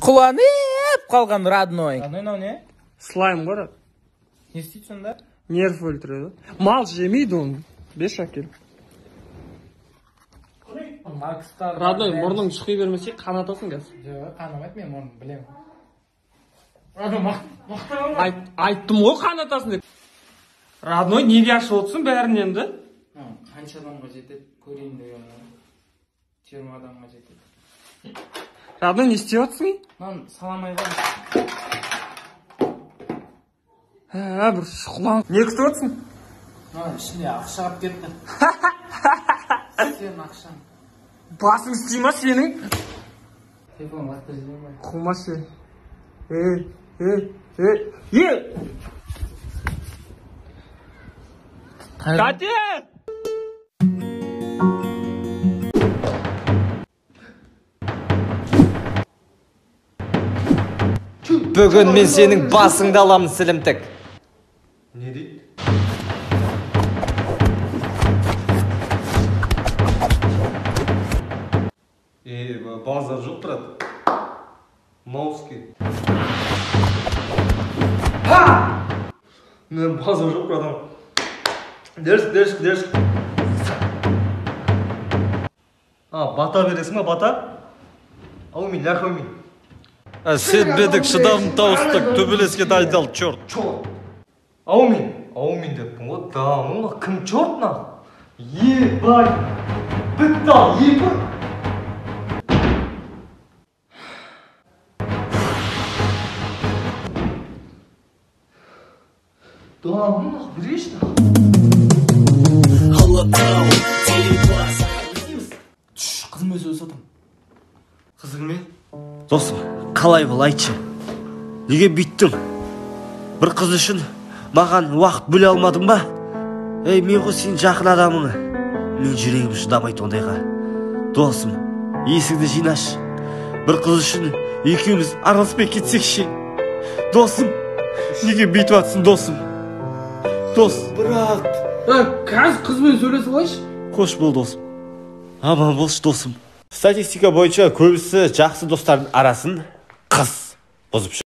Шұқыланып қалған родной. Родной, мынау не? Слайм ғой. Не істейді сонда? Нерв өлтіреді. Мал жемейді оны. Беш әкел. Макстар. Родной, мұрның шұқи бермесе қанатасың қазір. Жоқ, қанамайды мен мұрным, білемін. Родной, мақтан. Айттым ғой қанатасың деп. Родной, неге ашып отырсың бәрін енді? Қанша адамға жетеді, көрейін деген. 20 адамға жетеді. Родной, не істеп жатсың? Мынаны саламай қалдым. Ә, бір шұқылан. Не күтіп отырсың? Мынаның ішінде ақша қалып кетті. Сенің ақшаң. Басың істей ма сенің? Телефон лақтырып жіберме. Қумашы. Тәте! Бүгін мен сенің басыңды аламын, сілімтік. Не дейді? Базар жоқ, брат. Мауски. Базар жоқ, братан. Дерск, дерск, дерск. А, бата бересің ба, бата? Аумин, лях аумин. Сенбедік, шыдамын тауыстық, төбелеске дайындал, черт. Черт. Аумин, аумин деппін ғой, да, ну кім черт на? Ебать, бітті ал, ебать. Да, ну нах, нах. Қызыммен сөйлесіп отырмын. Қызыңмен? Досым, қалай бұл, айтшы? Неге бүйттің? Бір қыз үшін маған уақыт бөле алмадың ба? Ей, мен ғой сенің жақын адамың. Мен жүрегім шыдамайды ондайға. Досым, есіңді жинашы. Бір қыз үшін екеуміз араласпай кетсек ше? Досым, неге бүйтіп жатсың, досым? Дос. Брат. Қазір қызбен сөйлесіп алайыншы. Қош бол, досым. Аман болшы, досым. Статистика бойынша көбісі жақсы достардың арасын қыз бұзып.